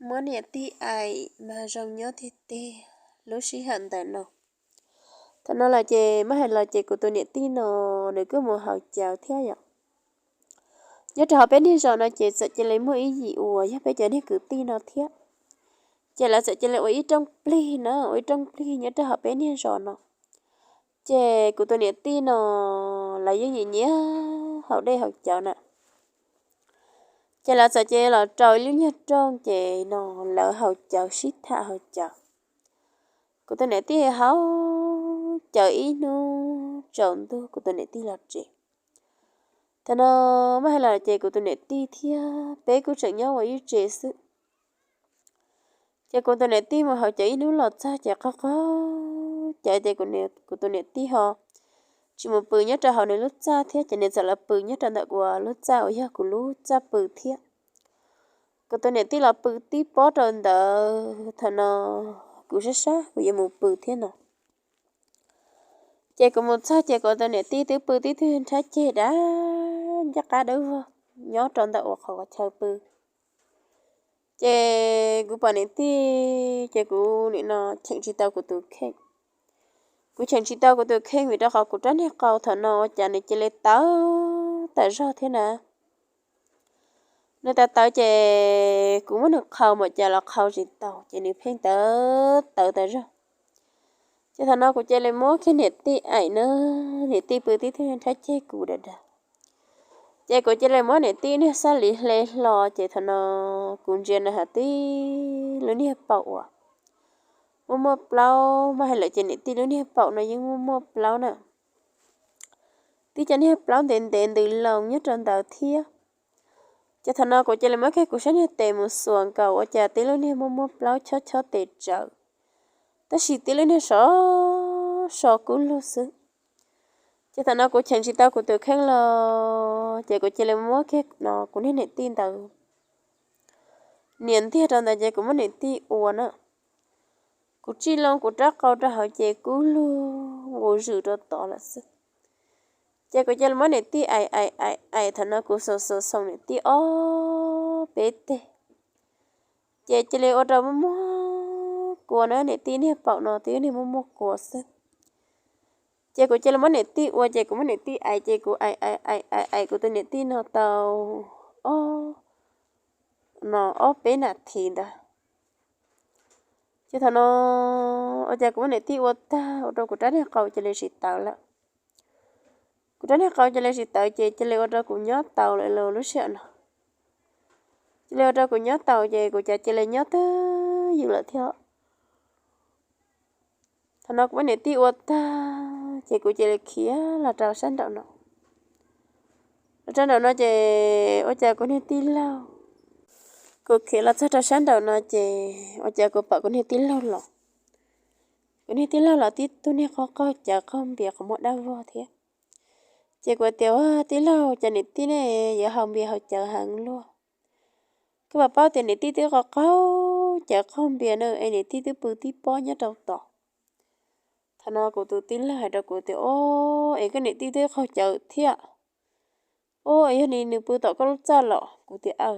muab niam tij aim mas zoo nyob tiag tiag lub sij hawm ntawm no. Thaum no los ces muab hais los ces kuv tus niam tij no nws kuj mus haus cawv thiab yom. Nyob rau hauv peb niag zos no ces txawm cia li muaj ib yim uas yog peb cov niag kwv tij no thiab, ces lawv txawm cia li ua ib rooj plig na, ua ib rooj plig nyob rau hauv peb niag zos no. Ces kuv tus niam tij no lawv yeej nyiam nyiam haus dej haus cawv na. Ces lawv txawm cia li los rau ib lub nyuag rooj ces no lawv haus cawv sib tham haus cawv. Kuv tus niam tij haus cawv ib hnub tsaus ntuj kuv tus niam tij los tsev. Thaum no muab hais los ces kuv tus niam tij thiab peb kuj tseem nyob ua ib tsev xwb. Ces kuv tus niam tij mus haus cawv ib hnub los txog ces qaug qaug cawv ces kuv tus niam tij ho tsis mus pw nyob rau hauv nws lub txaj thiab ces nws txawm los pw nyob rau ntawm kuv lub txaj uas yog kuv lub txaj pw thiab. Kuv tus niam tij los pw tib pob rau ntawd, thaum no kuv sab sab kuv yuav mus pw thiab no. Ces kuv mus txog ces kuv tus niam tij twb pw tib tug nrhab ceg dab ncaj qab dawb vog nyob rau ntawm uas qhov chaw pw. Ces kuv pom niam tij ces kuv nim no cheem tsis tau kuv tus kheej. Kuv cheem tsis tau kuv tus kheej vim rau qhov kuv rab niag qau thaum no ua cas nws cia li tawv tawm zog thiab na. Nws tawv tawv ces kuv muab nws qhau mas cas los qhau tsis tau ces nws pheej tawv tawv tawm zog. Ces thaum no kuv cia li muab kiag niam tij aim na, niam tij pw tib tug nrhab ceg kuv dag dag. Ces kuv cia li muab niam tij niag xab li hle hlo ces thaum no kuv ntsia nws hais tib lub niag paum uas muaj muaj plaub, muab hais lawm ces niam tij lub niag paum no yeej muaj muaj plaub na. Tib cov niag plaub ntev ntev ntws loo nyob rau ntawd thiab. Ces thaum no kuv cia li muab kiag kuv sab niag tes mus xuas nkaus ua cas tib lub niag muaj muaj plaub chob chob tes tsawv, tab sis tib lub niag sov so kub lug xwb. Ces thaum no kuv cheem tsis tau kuv tus kheej los ces kuv cia li muab kiag no kuv niag niam tij ntawd nias ntiag rau ntawd ces kuv muab niam tij ua na. Kuv tsij loo kuv rab qau rau hauv ces kub lug nqus zws rau tod lawm xwb. Ces kuv cia li muab niam tij aim aim aim aim, thaum no kuv xoo xoo xoo niam tij ob peb teg. Ces cia li ua rau muaj muaj kua na, niam tij niag paum no twb niag muaj muaj kua xwb. Ces kuv cia li muab niam tij ua ces kuv muab niam tij aim ces kuv aim aim aim aim aim kuv tus niam tij no tau ob, no ob peb nas this ntawd. Ces thaum no ua cas kuv muab niam tij ua tag ua rau kuv rab niag qau cia li tsis tawv lawm. Kuv rab niag qau cia li tsis tawv ces cia li ua rau kuv nyob taus lawm lub sij hawm no. Cia li ua rau kuv nyob taus ces kuv cas cia li nyob twj ywm lawm thiab. Thaum no kuv muab niam tij ua tag ces kuv cia li khiav los rau sab nraum no. Los rau nraum no ces ua cas kuv niag tij laug, kuv khiav los txog rau sab nraum no ces ua cas kuv pom kuv niag tij laug los. Kuv niag tij laug los tib tug niag qaug qaug cawv qaug npias qhov muag dab vog thiab. Ces kuv tias, Ua tij laug, cas niam tij nej yuav haus npias haus cawv heev luaj? Koj puas paub tias niam tij twb qaug qaug cawv qaug npias na es niam tij twb pw tib pob nyob rau tod. Thaum no kuv tus tij laug hais rau kuv tias, Ob, es koj niam tij twb qaug cawv thiab? Ob, es yog li nws pw tom koj lub txaj los? Kuv tias, Aw.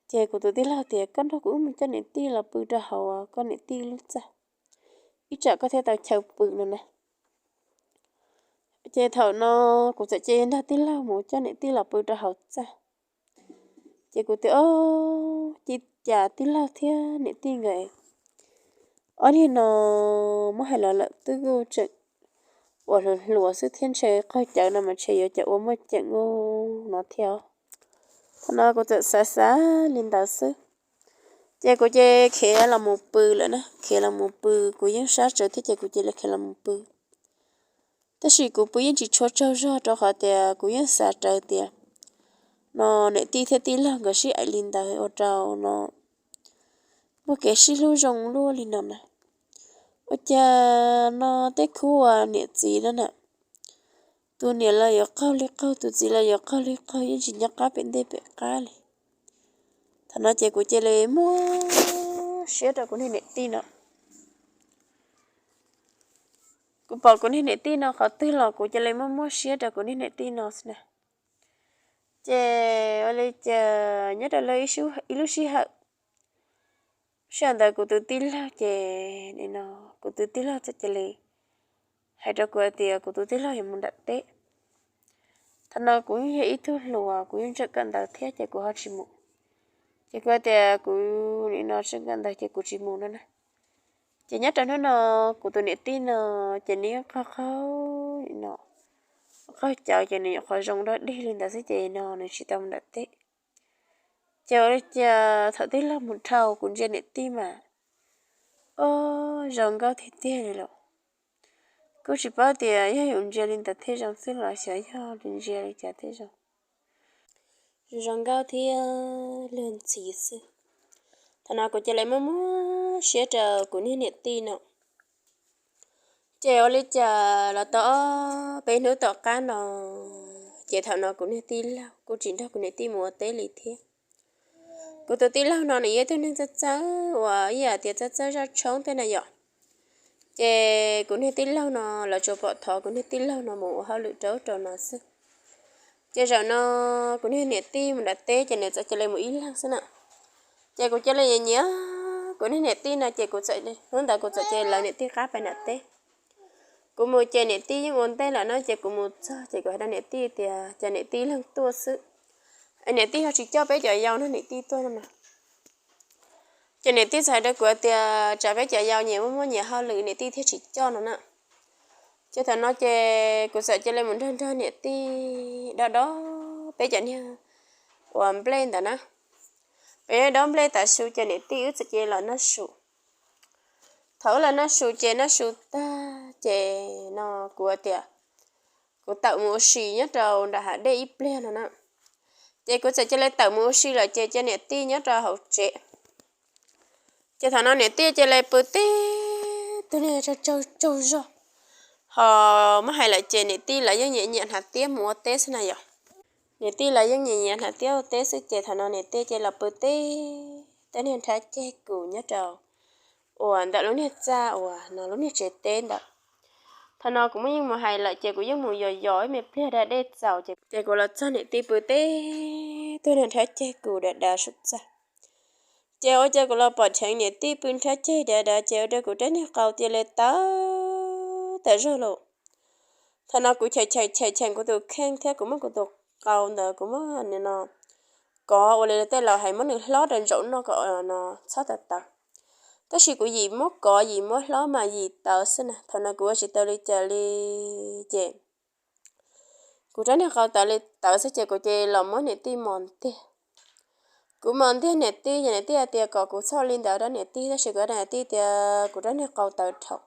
Ces kuv tus tij laug tias, Koj nrog kuv wb mus coj niam tij los pw rau hauv koj niam tij lub txaj, ib tsam koj thiaj tau chaw pw no na. Ces thaum no kuv txawm cia nrog tij laug mus coj niam tij los pw rau hauv txaj. Ces kuv tias, Ob, ci cas tij laug thiab niam tij nkawd ob niag no muab hais los lawm twb kuj tseem uas hluas hluas xwb thiab ntshe qaug cawv no mas ntshe yuav cov ua muaj ceem ub no thiab. Thaum no kuv txawm xav xav li ntawd xwb, ces kuv cia li khiav los mus pw lawm na. Khiav los mus pw, kuv yeej sab tsawv thiab ces kuv cia li khiav los mus pw. Tab sis kuv pw yeej tsis tshua tsaug zog rau qhov tias kuv yeej xav rawv tias no niam tij thiab tij laug nkawd sib aim li ntawd ua rau no muaj kev sib hlub zoo luaj li no na. Ua cas no tej khub uas niam txiv no na, tus niam los yuav qaug li qaug, tus txiv los yuav qaug li qaug, yeej tsis nco qab pem ntej pem qab li. Thaum no ces kuv cia li muab siab rau kuv niag niam tij no. Kuv pom kuv niag niam tij no qhov twg los kuv cia li muab muab siab rau kuv niag niam tij no xwb na. Ces ua li cas nyob rau lub ib lub sij hawm, Sij hawm ntawd kuv tus tij laug ces nim no kuv tus tij laug txawm cia li hais rau kuv hais tias kuv tus tij laug yuav mus nram teb. Thaum no kuv yeej yog ib tug hluas, kuv yeej tseem kawm ntawv thiab ces kuv ho tsis mus. Ces kuv hais tias kuv nim no tseem kawm ntawv ces kuv tsis mus no na. Ces nyob rau hnub no kuv tus niam tij no ces nws yeej qaug qaug nim no, qaug cawv ces nws nyuam qhuav zoo dog dig li ntawd xwb ces no nws tsis tau mus nram teb. Ces ua li cas thaum tij laug mus dhau kuv ntsia niam tij mas, o, zoo nkauj tiag tiag li lawm. Kuj tsis paub tias yog yus ntsia li ntawd thiaj zoo xwb los xyov yog ntsia li cas thiaj zoo. Zoo nkauj thiab luag ntxhi xwb. Thaum no kuv cia li muab muab siab rau kuv niag niam tij no. Ces ua li cas los tau ob peb hnub tom qab no, ces thaum no kuv niag tij laug kuj tsis nrog kuv niam tij mus ua teb li thiab. Kuv tus tij laug no nws yog ib tug neeg txawj txawj uas ib yam tias txawj txawj zaj tshoob tej na yom. Ces kuv niag tij laug no lawv tsuas pom thov kuv niag tij laug no mus ua hauj lwm rau ub rau no xwb. Ces zaum no kuv niag niam tij mus nram teb ces nws txawm cia li mus ib leeg xwb na. Ces kuv cia li nyiam nyiam kuv niag niam tij no ces kuv txawm, hnub ntawd kuv txawm cia li lawv niam tij qab pais nram teb. Kuv mus ces niam tij yeej ua ntej lawm no ces kuv mus txog ces kuv hais rau niam tij tias cas niam tij ib leeg tuaj xwb, es niam tij ho tsis coj peb cov yau no, niam tij tuaj no na. Ces niam tij txawm hais rau kuv tias tsam peb cov yau nyias muaj muaj nyias hauj lwm niam tij thiaj tsis coj no na. Ces thaum no ces kuv txawm cia li mus nrog nrog niam tij dob dob peb cov niag uas nplej ntawd na. Peb dob nplej tav su ces niam tij wb txawm cia li los noj su. Thaum wb los noj su ces noj su tag ces no kuv tias kuv tawm mus ua si nyob rau nram hav dej ib pliag no na. Ces kuv txawm cia li tawm mus ua si lawm ces cia niam tij nyob rau hauv tsev. Ces thaum no niam tij cia li pw tib tug niag tsaug tsaug zog. Ho muab hais lawm ces niam tij lawv yeej nyiam nyiam hnav tiab mus ua teb xwb na yom. Niam tij lawv yeej nyiam nyiam hnav tiab ua teb xwb ces thaum no niam tij cia li los pw tib tug niag nrhab ceg kus nyob rau uas ntawm lub niag txaj uas no lub niag tsev teb ntawd. Thaum no kuv muaj yeej mus hais lawm ces kuv yeej mus yos yos ib me pliag da dej txaus ces kuv los txog niam tij pw tib tug niag nrhab ceg kus dav dav saum txaj. Ces ua cas kuv los pom dheev niam tij pw nrhab ceg dav dav ces ua rau kuv rab niag qau cia li tawv tas zog lawm. Thaum no kuv cheem cheem cheem cheem kuv tus kheej thiab kuv muab kuv tus qau ntawd kuv muab no kov ua li tej laus hais muab nws hlob rau ntsaum noj kom no txhob tawv tawv. Tab sis kuv yim muab kov yim muab hlob mas yim tawv xwb na. Thaum no kuv ua tsis tau li cas li ces kuv rab niag qau tawv li tawv xwb ces kuv cia li los muab niam tij mos ntiag. Kuv mos ntiag niam tij ces niam tij hais tias kom kuv txhob ua li ntawd rau niam tij tab sis kuv hais rau niam tij tias kuv rab niag qau tawv dhau,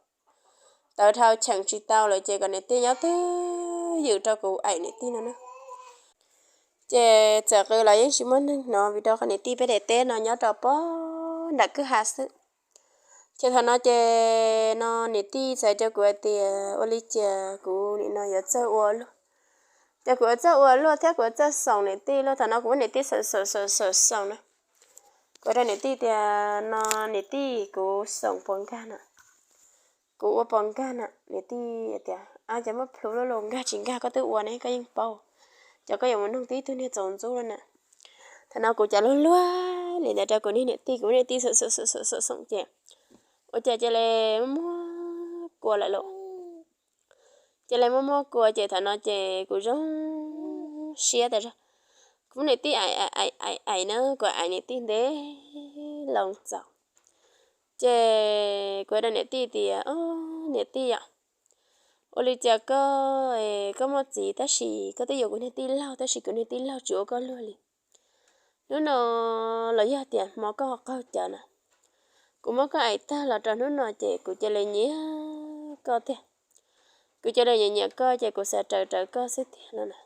tawv dhau cheem tsis tau lawm ces kom niam tij nyob twj ywm rau kuv aim niam tij no na. Ces txawm qw los yeej tsis muaj neeg hnov vim rau qhov niam tij peb daim teb no nyob rau pob nram kwj ha xwb. Ces thaum no ces no niam tij txawm hais rau kuv hais tias ua li cas kuv nim no yuav txawj ua luaj, ces kuv yuav txawj ua luaj thiab kuv yuav txawj xoom niam tij luaj. Thaum no kuv muab niam tij xoom xoom xoom xoom xoom na. Kuv hais rau niam tij tias no niam tij kuv xoom puas nkag na, kuv ua puas nkag na. Niam tij tias ab, cov muab plhu luaj los nkag tsis nkag koj twb ua ne koj yeej paub, ces koj yuav mus nug tib tug niag txaus ntxub lawm na. Thaum no kuv cas luag luag li ntawd rau kuv niag niam tij, kuv niam tij xoom xoom xoom xoom xoom ces ua cas cia li muab muab kua lawm lauj. Cia li muab muab kua ces thaum no ces kuv zoo siab tas zog. Kuv niam tij aim aim aim aim na, kuv aim niam tij ntev loo txaus. Ces kuv hais rau niam tij tias, o, niam tij yom, ua li cas koj, koj muaj txiv tab sis koj twb yuav kuv niag tij laug tab sis kuv niag tij laug tsis ua koj luag li. Hnub no los yog tias hmo koj ho qaug cawv na, kuv muab koj aim tag los rau hnub no ces kuv cia li nyiam koj tiag. Kuv cia li nyiam nyiam koj ces kuv xav raws raws koj xwb tiag no na.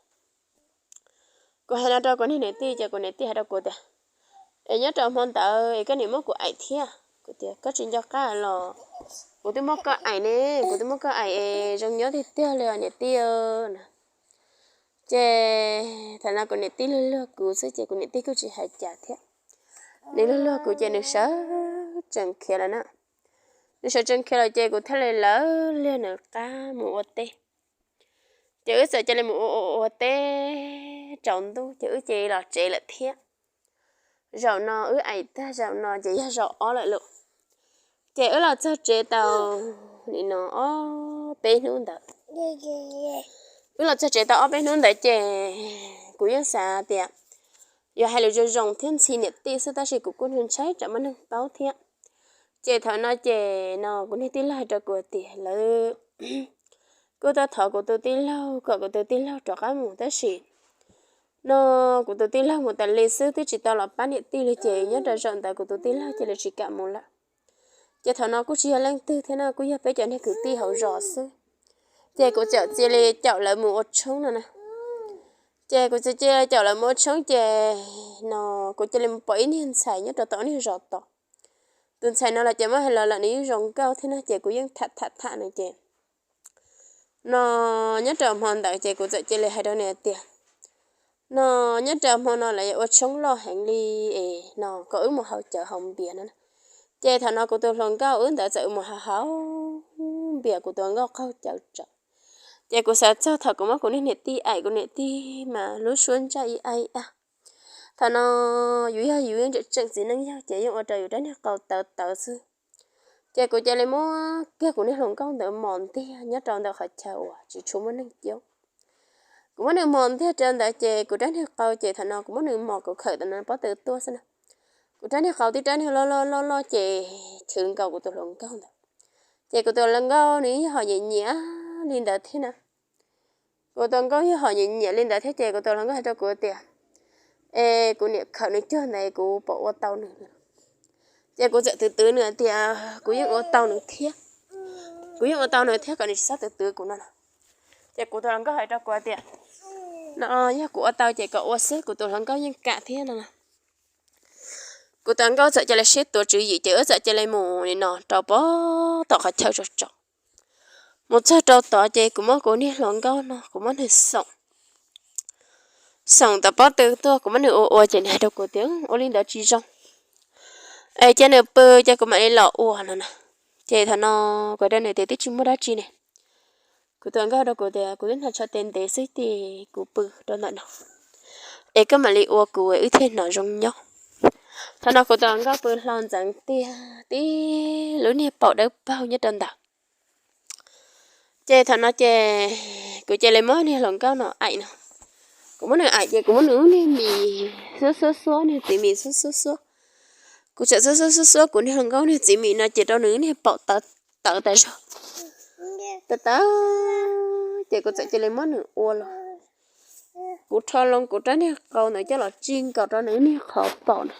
Kuv hais no rau kuv niag niam tij ces kuv niam tij hais rau kuv tias, es nyob rau hmo ntawd es koj niam muab kuv aim thiab. Kuv tias koj tsis nco qab los kuv twb muab koj aim ne, kuv twb muab koj aim es zoo nyob tiag tiag li os niam tij na. Ces thaum no kuv niam tij luag luag kuv xwb ces kuv niam tij kuj tsis hais cas thiab. Nws luag luag kuv ces nws sawv tsees khiav lawm na. Nws sawv tsees khiav lawm ces kuv thiaj li lawv liag nws qab mus ua teb. Ces wb txawm cia li mus ua ua ua teb tsaus ntuj ces wb cia li los tsev lawm thiab. zaum no wb aim tag zaum no ces yog zaum ob lawm lauj. Ces wb los txog tsev tau nim no ob peb hnub ntawd. Wb los txog tsev tau ob peb hnub ntawd ces kuv yeej xav tias yuav hais lus zoo zoo thiab ntxhi niam tij xwb, tab sis kuv kuj ntshai tsam muaj neeg paub thiab. Ces thaum no ces no kuv niag tij laug hais rau kuv tias lawv kuj tuaj thov kuv tus tij laug kom kuv tus tij laug rov qab mus, tab sis no kuv tus tij laug mus tas li xwb, twb tsis tau los pab niam tij li, ces nyob rau zaum ntawd kuv tus tij laug cia li tsis kam mus lawm. Ces thaum no kuj tsis yog leej twg thiab no, kuj yog peb cov niag kwv tij hauv zos xwb. Ces kuv txawm cia li caum lawv mus ua tshoob no na. Ces kuv txawm cia li caum lawv mus ua tshoob ces no kuv cia li mus pom ib niag ntxhais nyob rau tom niag zos tod. Tus ntxhais no los ces muab hais los lawm nws yeej zoo nkauj thiab no, ces kuv yeej tham tham tham nws ces no nyob rau hmo ntawd ces kuv txawm cia li hais rau nws tias no nyob rau hmo no lawv yuav ua tshoob loj heev li es no kom wb mus haus cawv haus npias no. Ces thaum no kuv tus hluas nkauj wb ntawd txawm mus haus haus npias, kuv tus hluas nkauj qaug cawv tsawv. Ces kuv xav txog thaum kuv muab kuv niag niam tij aim, kuv niam tij mas lub suab ntsaj ib a ib a. Thaum no yus yog yus yeej tseem tseem txiv neej yawg ces yeej ua rau yus rab niag qau tawv tawv xwb. Ces kuv cia li muab kiag kuv niag hluas nkauj ntawd mos ntiag nyob rau ntawm qhov chaw uas tsis tshua muaj neeg coob. Kuv muab nws mos ntiag rau ntawd ces kuv rab niag qau ces thaum no kuv muab nws mos kuv khawm tam no pob tw tuaj xwb na. Kuv rab niag qau tib rab niag loj loj loj loj ces chwv nkaus kuv tus hluas nkauj ntawd. Ces kuv tus hluas nkauj nws yeej ho nyiam nyiam li ntawd thiab na. Kuv tus nkauj yeej ho nyiam nyiam li ntawd thiab ces kuv tus hluas nkauj hais rau kuv tias es kuv niam khawm nws cuag ntawd kuv puas ua tau nws. Ces kuv txawm twv twv nws tias kuv yeej ua tau nws thiab, kuv yeej ua tau nws thiab, kom nws tsis txhob twv twv kuv no. Ces kuv tus hluas nkauj hais rau kuv tias no yog kuv ua tau ces kom ua xwb, kuv tus hluas nkauj yeej kam thiab no. Kuv tus hluas nkauj txawm cia li sib tuav tswv yim ces wb txawm cia li mus li no rau pob tom qhov chaw tsom tsom. Mus txog rau tod ces kuv muab kuv niag hluas nkauj no kuv muab nws xoom, xoom tom pob tw tuaj, kuv muab nws ua ua ces nws hais rau kuv tias ua li ntawd tsis zoo, es cia nws pw ces kuv mam li los ua no na. Ces thaum no kuv rau nws tias twb tsis muaj dab tsi ne. Kuv tus hluas nkauj rau kuv tias kuv twb hnov tsho tes ntev xwb ces kuv pw rau ntawm no es koj mam li ua kuv wb thiaj hnov zoo nyob. Thaum no kuv tus hluas nkauj pw hlo ntxeev tiag tib lub niag paum dawb paug nyob rau ntawd. Ces thaum no ces kuv cia li muab niag hluas nkauj no aim no. Kuv muab nws aim ces kuv muab nws lub niag mis xuab xuab xuab, niag txiv mis xuab xuab xuab. Kuv txawm xuab xuab xuab xuab kuv niag hluas nkauj niag txiv mis no ces rau nws niag paum tawv tawv tas zog, tawv tawv. Ces kuv txawm cia li muab nws ua los, kuv rho loo kuv rab niag qau ntawd coj los tsij nkaus rau nws niag qhov paum na.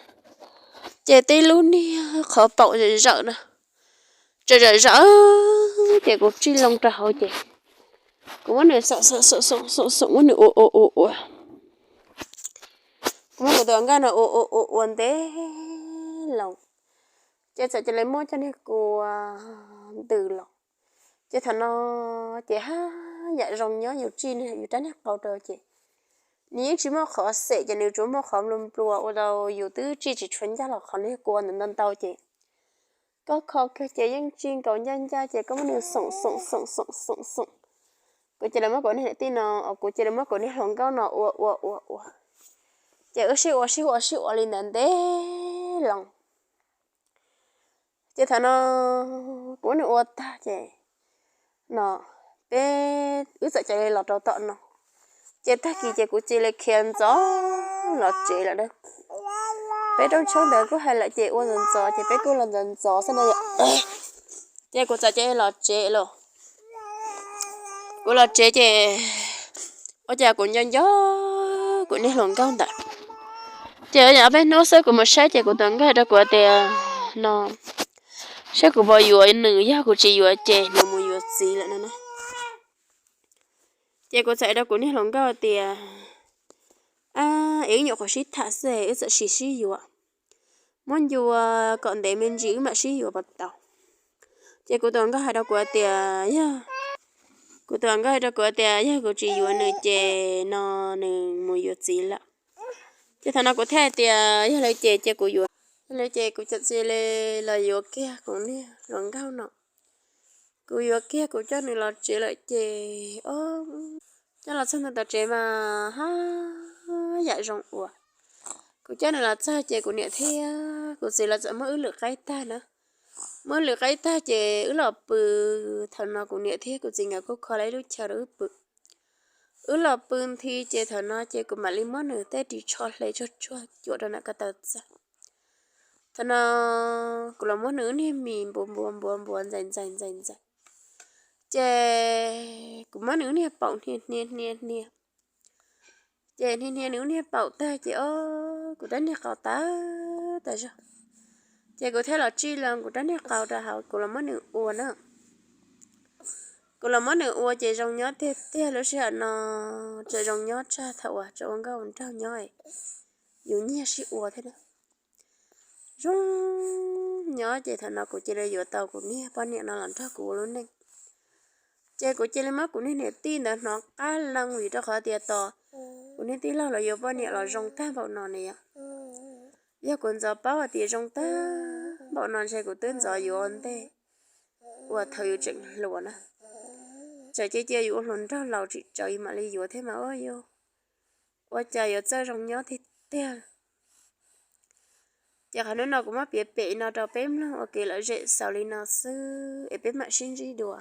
Ces tib lub niag qhov paum zawm zawm na, tseem zawm zawm, ces kuv tsij loo rau hauv ces kuv muab nws xoom xoom xoom xoom xoom xoom muab nws ua ua ua ua. Kuv muab kuv tus hluas nkauj no ua ua ua ua ntev loo, ces txawm cia li muab cov niag kua ntws los. Ces thaum no ces haj yam zoo nyob, yus tsij yus rab niag qau rau ces nws yeej tsis muaj qhov xem, ces nws tsuas muaj qhov nplua nplua ua rau yus twb tsij tsis tshua ncaj los qhov niag kua ntawd ntau ntau ces koj kho kiag ces yeej tsij nkaus ncaj ncaj ces koj muab nws xoom xoom xoom xoom xoom xoom. Kuv cia li muab kuv niag niam tij no, kuv cia li muab kuv niag hluas nkauj no ua ua ua ua, ces wb sib ua sib ua sib ua li ntawd ntev loo. Ces thaum no kuv muab nws ua tag ces no peb wb txawm cia li los rau tom no. Ces tag kis ces kuv cia li khiav ntxov los tsev lawm. Peb rooj tshoob ntawd kuj hais lawm ces ua ntxov ntxov ces peb kuj los ntxov ntxov xwb na yom. Ces kuv txawm cia li los tsev los. Kuv los tsev ces ua cas kuv nco nco kuv niag hluas nkauj ntawd. Ces ua cas ob peb hnub xwb kuv mus saib ces kuv tus nkauj hais rau kuv tias no, saib kuv puas yuav nws, yog kuv tsis yuav ces nws mus yuav txiv lawm no na. Ces kuv txawm hais rau kuv niag hluas nkauj tias, es wb nyuam qhuav sib tham xwb, wb txawm sim sib yuav, muab ncua kom ntev me ntsis wb mam sib yuav puas tau. Ces kuv tus hluas nkauj hais rau kuv tias yog, kuv tus hluas nkauj hais rau kuv tias yog kuv tsis yuav nws ces no nws mus yuav txiv lawm. Ces thaum no kuv thiaj hais tias yog li ces cia kuv yuav. Yog li ces kuv txawm cia li los yuav kiag kuv niag hluas nkauj no. Kuv yuav kiag kuv coj nws los tsev lawm ces, o, coj los txog ntua tom tsev mas haj yam zoo uas, Kuv coj nws los txog ces kuv niam thiab kuv txiv los txawm muab wb lwm qaib tag na. Muab wb lwm qaib tag ces wb los pw. Thaum no kuv niam thiab kuv txiv nkawd kuj kho lawv ib lub chaw rau wb pw. Wb los pw nthi ces thaum no ces kuv mam li muab nws tej ris tsho hle tsuag tsuag cuam rau nram ko taw txag. Thaum no kuv los muab nws wb niag mis npuav npuav npuav npuav ntxais ntxais ntxais ntxais. Ces kuv muab nws wb niag paum hnia hnia hnia hnia. Ces hnia hnia nws wb niag paum tag ces o, kuv rab niag qau tawv tas zog. Ces kuv thiaj los tsij lo kuv rab niag qau rau hauv kuv los muab nws ua na. Kuv los muab nws ua ces zoo nyob tiag tiag lub sij hawm no, tseem zoo nyob tshaj thaum uas tseem ua nkauj ua nraug nyob yus nyiag sib ua thiab na. Zoo nyob ces thaum no kuv cia li yuav tau kuv niag poj niam no los nrog kuv ua lub neej. Ces kuv cia li muab kuv niag niam tij ntawd hnov qab leej vim rau qhov tias tos kuv niag tij laug los yuav poj niam los zoo tag npaum no ne yom. Yog kuv ntxov paub hais tias zoo tag npaum no ntshe kuv twb ntxov yuav ua ntej uas thaum yus tseem hluas na. Txawm cia cia yus ua hluas nraug laus tsis tsawg yus mam li yuav thiab mas ua yus, ua cas yuav txawj zoo nyob tiag tiag. Ces qhov hnub no kuv muab piav pem no rau peb mloog ua kev lom zem xaus li no xwb es peb mam sib ntsib dua.